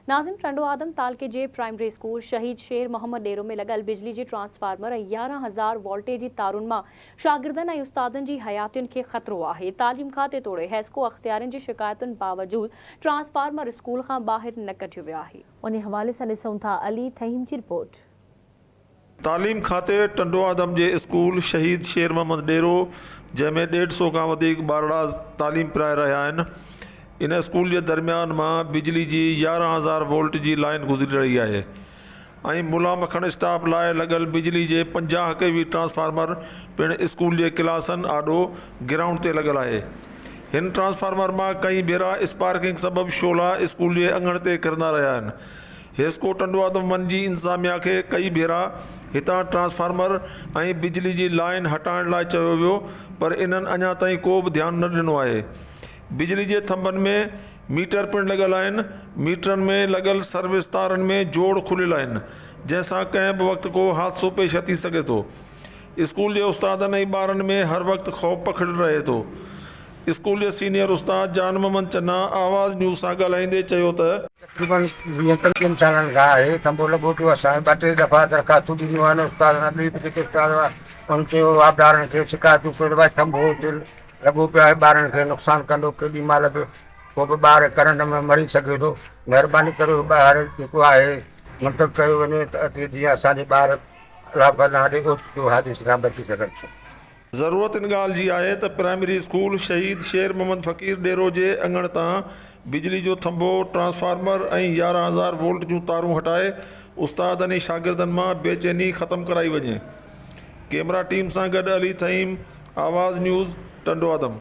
ناظم ٽنڊوآدم تعلقي جي پرائمري اسڪول شهيد شير محمد ڏيرو ۾ لڳل بجلي جي ٽرانسفارمر ۽ 11,000 وولٽيج جي تارن مان شاگردن ۽ استادن جي حياتين کي خطرو آهي، تعليم کاتي توڙي حيسڪو اختيارين جي شڪايتن باوجود ٽرانسفارمر اسڪول کان ٻاهر نه ڪڍيو ويو آهي. انهي حوالي سان ڏسون ٿا علي ٿهيم جي رپورٽ. تعليم کاتي ٽنڊوآدم جي اسڪول شهيد شير محمد ڏيرو جنهن ۾ ڏيڍ سئو کان وڌيڪ ٻارڙا تعليم پرائي رهيا آهن ان اسڪول جي درميان مان بجلي جي 11,000 وولٽ جي لائين گذري رهي آهي ۽ ملا مکڻ اسٽاپ لاء لڳل بجلي جي 50 ڪي وي ٽرانسفارمر پڻ اسڪول جي ڪلاسن آڏو گرائونڊ تي لڳل آهي. هن ٽرانسفارمر مان ڪئين ڀيرا اسپارڪنگ سبب شعلا اسڪول جي اڱڻ تي ڪرندا رهيا آهن. حيسڪو ٽنڊوآدم ون جي انتظاميا کي ڪئي ڀيرا هتان ٽرانسفارمر ۽ بجلي جي لائين هٽائڻ لاء چيو ويو پر انهن اڃا تائين ڪو به ڌيان نه ڏنو آهي. بجلي جي ٿنڀن ۾ ميٽر پڻ لڳل آهن، ميٽرن ۾ لڳل سروس تارن ۾ جوڙ کليل آهن، جنهن سان ڪنهن به وقت ڪو حادثو پيش اٿي سگهي ٿو. اسڪول جي استادن ۽ ٻارن ۾ هر وقت خوف پکڙيل رهي ٿو. اسڪول جي سينيئر استاد جان محمد چنا آواز نيوز سان ڳالهائيندي چيو ته. تقريبن ويهن پنجويهن سالن کان آهي ٿنڀو لڳو پيو اسان ٻه ٽي دفعا درخواستون ڏنيون آهن استادن اڳ ئي به جيڪي استاد هئا انهن چيو آبدارن کي شڪايتون ڪيو ته ڀائي ٿنڀو هتي لڳو پيو آهي ٻارن کي نقصان ڪندو ڪيڏي مهل به ڪو به ٻار ڪرنٽ ۾ مري سگهي ٿو مهرباني ڪري ٻاهر جيڪو آهي منتقل ڪيو وڃي ته جيئن اسان جي ٻار الله پناهه ڏي اوچتو حادثي کان بچي سگهن. ضرورت ان ڳالهه جي آهي ته پرائمري اسڪول شهيد شير محمد فقير ڏيرو جي اڱڻ تان بجلي جو ٿنڀو، ٽرانسفارمر ۽ 11,000 وولٽ جون تارون هٽائي استادن ۽ شاگردن مان بيچيني ختم ڪرائي وڃي. ڪيمرا ٽيم سان گڏ علي ٿهيم، آواز نيوز، ٽنڊوآدم.